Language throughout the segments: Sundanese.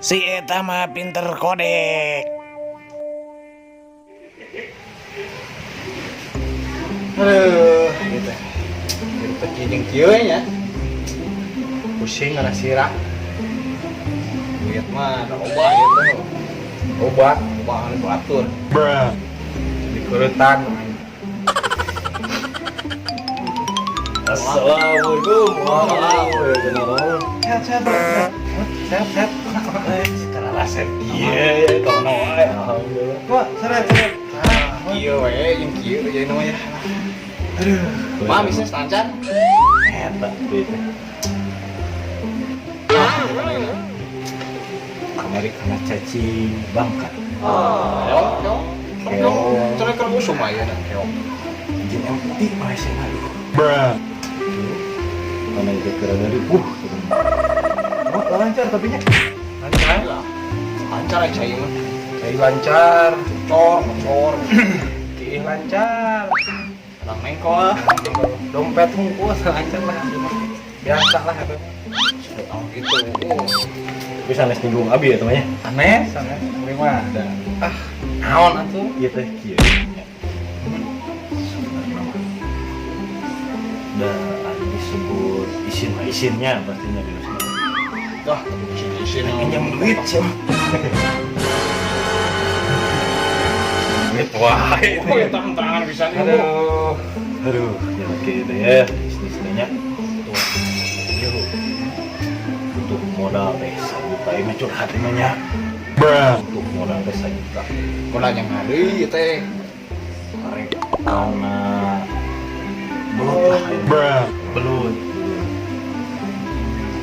Si eta mah pinter kodek. Aduh, gitu. Jadi teh jeung kieu nya. Pusing karena sirah. Duit mah da loba gitu. Obat. Loba anu batur. Dikurutan. Assalamualaikum. Waalaikumsalam. Sehat, sehat, sehat. Sehat, sehat. Secara iya, ya, kamu wae. Alhamdulillah. Wah, sehat, sehat. Kieu we jeung kieu jadi namanya. Aduh. Mah bisnis lancar. Eta duit teh. Kamari kana cacing bangkat. Keok, keok. Keok. Cenah keur usum ayeuna keok. Jeung empty mah saya aduh. Mana itu kira dari gitu. Oh, lancar tapi nya. Lancar. Lah, lancar aja ieu mah. Cai lancar, Cor, cor. kiih lancar. Kadang mengkol. Dompet hungkul lancar lah. Biasa lah itu. Oh gitu. Oh. Tapi sanes nyinggung abi ya temannya. Aneh, aneh. Abi mah ada. Ah, naon atuh? Iya teh kieu. Sebenarnya mah da anu disebut isin mah isinnya pastinya di sini. Dah, isin-isin. Pinjam duit sih. Duit wae. Oh, ya tangan bisa nih. Aduh. Aduh, ya oke deh ya bisnisnya. Tuh, iya butuh modal teh 1 juta ini curhat ini nya. Butuh modal teh 1 juta. Modalnya ngari teh. Tarik tanah belut lah. Ya. Belut.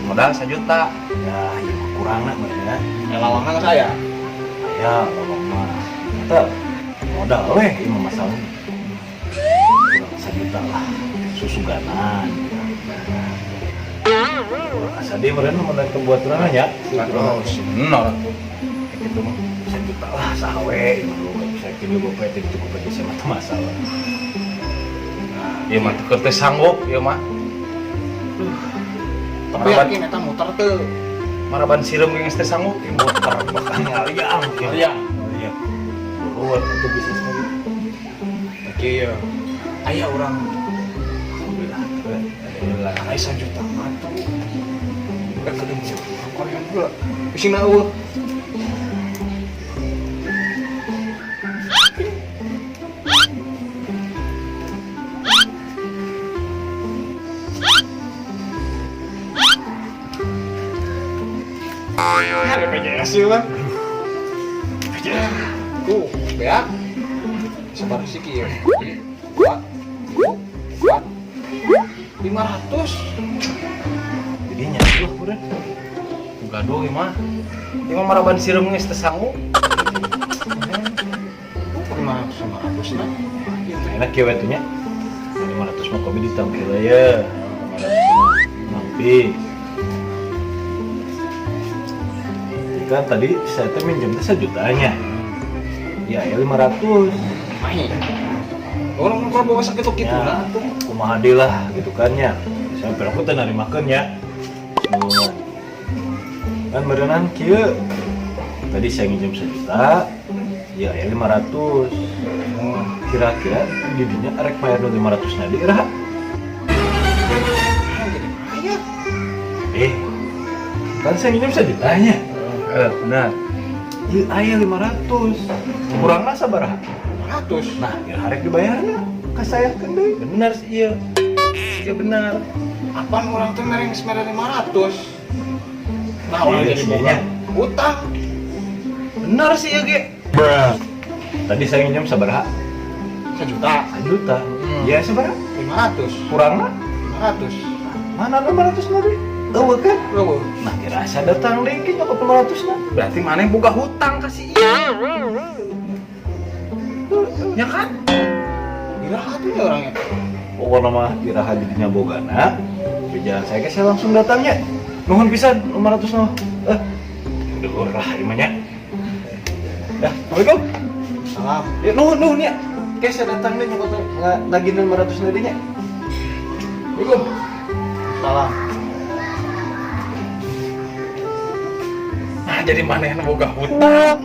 Modal 1 juta. Ya, ya kurang lah mereka. Ya lawangan saya. Ya, lawang mah. Eta modal weh, ini mah masalahnya. Kurang 1 juta lah, susuganan. Asa dia meureun modal kebuaturan ya. Oh, bener atuh. Kayak gitu mah. 1 juta lah sawe, ini mah bisa kini gope itu cukup aja sama tuh masalah. Ieu mah teu teh sanggup ieu mah. Tapi yakin eta muter teu. Maraban sireum geus teh sanggup. Ya, muter bahkan ngaliang. Ngaliang. Iya. Buat untuk bisnis lagi. Oke ya. Aya urang Alhamdulillah. Alhamdulillah. aya 1 juta mah tuh. Eh kedeng sih. Korean pula. Isina eueuh. Ah, BPJS sih mah. BPJS. Tuh, beak. Sabar sih kieu. Dua, tilu, empat, 500. Jadinya lah udah. Gaduh ieu mah. Ieu mah maraban sireum geus teu sanggup. Tuh, 500, 500 nah. Enak ya wetunya. 500 mah kopi ditampil ya. 500 mah nampi. Jadi kan tadi saya tuh minjem teh 1 jutanya. Ya, ya 500. Mahi. Orang kalau bawa sakit gitu Ya, nah tuh. kumaha deui lah gitu kan ya. Sampai aku teh narimakeun ya. Nulungan. Kan berenang kieu. Tadi saya nginjem 1 juta, ya ya 500. Kira-kira didinya arek bayar nu 500 na di iraha? Ah, jadi bayar. Eh, kan saya nginjem 1 jutanya. Eh, benar. Ieu aya 500. Kurangna sabaraha? 500. Nah, iraha arek dibayarna? Ka saya keun deui. Benar sih iya. Iya benar. Apaan orang tuh mereng semere 500? Nah, orang Iya, jadi sih, boga nya. utang. Benar sih iya ge. Tadi saya nginjem sabaraha? 1 juta. 1 juta. Ya sabaraha? 500. Kurangna? 500. Mana 500 na deui? Eueuh kan? Eueuh. Nah, kira asa datang deui ke nyokot 500 na. Berarti mana yang boga hutang kasih iya. Ya kan? Iraha tuh ya orangnya. Pokoknya mah iraha jadinya bogana. Di jalan saya ke saya langsung datangnya. Nuhun pisan 500 mah. Eh, udah lah ieu mah nya. Ya, Assalamualaikum. Salam. Ya, nuhun nuhun ya. Kayak saya datang deh nyokot nagih 500 na nya. Assalamualaikum. Salam. Nah, jadi manehna boga hutang.